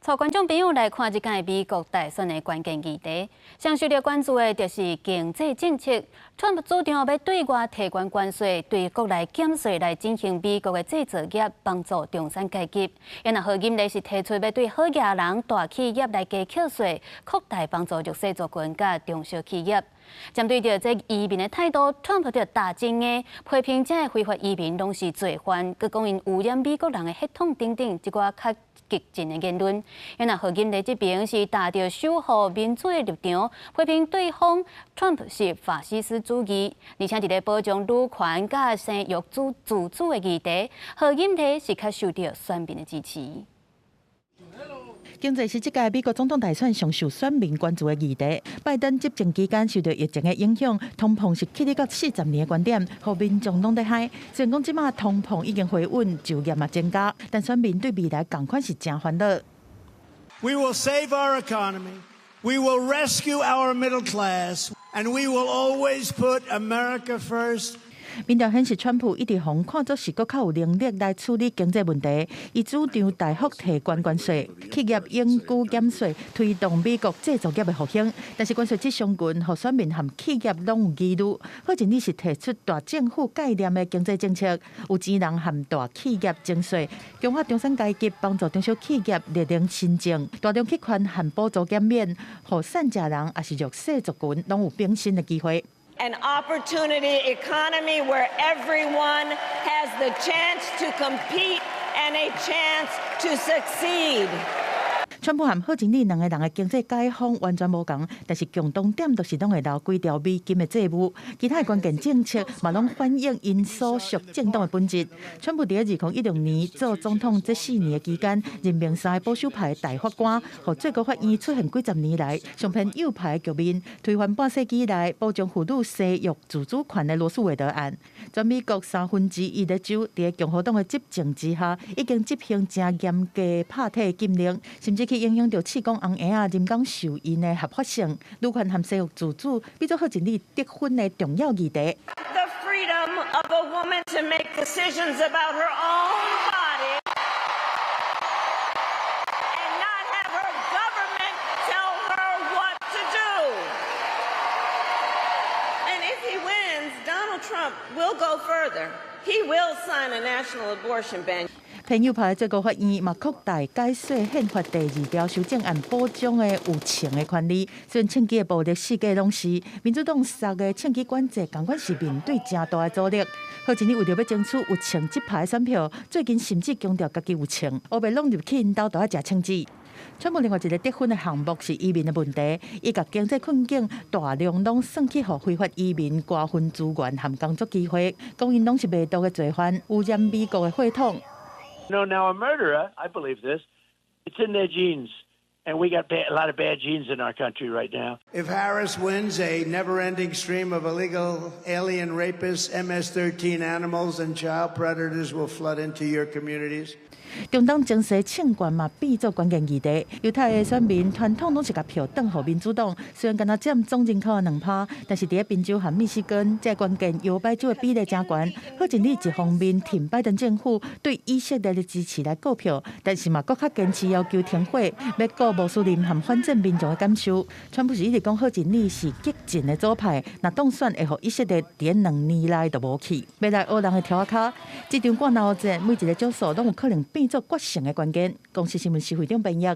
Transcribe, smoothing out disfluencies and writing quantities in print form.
帶觀眾朋友來看這屆美國大選的關鍵議題，上受著關注的就是經濟政策。川普主張欲對外提懸關稅，對國內減稅來振興美國的製造業，幫助中產階級。然後賀錦麗是提出欲對好額人、大企業來加課稅，擴大幫助弱勢族群佮中小企業。針對著這移民的態度，川普就大聲的批評這个非法移民攏是罪犯，閣講𪜶污染美國人的血統等等，這寡較激進的言論。然後賀錦麗這邊是踏著守護民主的立場，批評對方川普是法西斯主義，而且佇咧保障女權佮生育自主的議題，賀錦麗是較受著選民的支持。經濟是這屆美國總統大選上受選民關注的議題。拜登執政期間受著疫情的影響，通膨是起佇到40年的懸點，予民眾攏佇嗨。雖然講這馬通膨已經回穩，就業嘛增加，但選民對未來仝款是誠煩惱。 We will save our economy. We will rescue our middle class, and we will always put America first. 民調顯示，川普一直予人看做是閣較有能力來處理經濟問題。伊主張大幅提懸關稅，企業永久減稅，推動美國製造業的復興。但是關稅這上懸，予選民和企業攏有疑慮。賀錦麗是提出大政府概念的經濟政策，有錢人和大企業徵稅，強化中產階級，幫助中小企業熱能新政，大量去寬和補助減免，予散食人抑是弱勢族群攏有變身的機會。 An opportunity economy where everyone has the chance to compete and a chance to succeed. 川普和賀錦麗兩个人的經濟解方完全無仝，但是共同點就是攏會留幾條美金的債務，其他的關鍵政策嘛攏反映𪜶所屬政黨的本質。川普佇2016年做總統這4年的期間，任命三个保守派的大法官，予最高法院出現幾十年來上偏右派的局面，推翻半世紀來保障婦女生育自主權的羅訴韋德案。全美國1/3的州佇共和黨的執政之下，已經執行誠嚴格拍體禁令，甚至去影響著試管紅嬰仔人工受孕的合法性。女權和生育自主，變做賀錦麗得分的重要議題。 The freedom of a woman to make decisions about her own body and not have her government tell her what to do. And if he wins, Donald Trump will go further. He will sign a national abortion ban. 偏右派最高法院嘛擴大解說憲法第二條修正案保障的有槍的權利。雖然槍支的暴力四界攏是民主黨殺的槍支管制，仝款是面對誠大的阻力。賀錦麗為著欲爭取有槍這派選票，最近甚至強調家己有槍，烏白攏入去𪜶兜都愛食槍子。川普另外一个得分的項目是移民的問題，伊共經濟困境大量攏算去予非法移民瓜分資源和工作機會，講𪜶攏是袂道的罪犯，污染美國的血統。 No, now a murderer, I believe this, it's in their genes. And we got a lot of bad genes in our country right now. If Harris wins, a never-ending stream of illegal alien rapists, MS-13 animals, and child predators will flood into your communities. 中東情勢政權嘛變做關鍵議題。猶太的選民傳統攏是共票轉予民主黨，雖然干焦佔總人口的2%，但是佇咧賓州和密西根這個關鍵搖擺州的比例誠懸。賀錦麗一方面挺拜登政府對以色列的支持來購票，但是嘛閣較堅持要求停火，欲顧穆斯林和反戰民眾的感受。川普是一直講賀錦麗是激進的左派，若當選會予以色列佇2年內就無去。欲來烏人的柱仔跤，這場罐頭戰每一个招數攏有可能變做決勝的關鍵。公視新聞施會長編譯。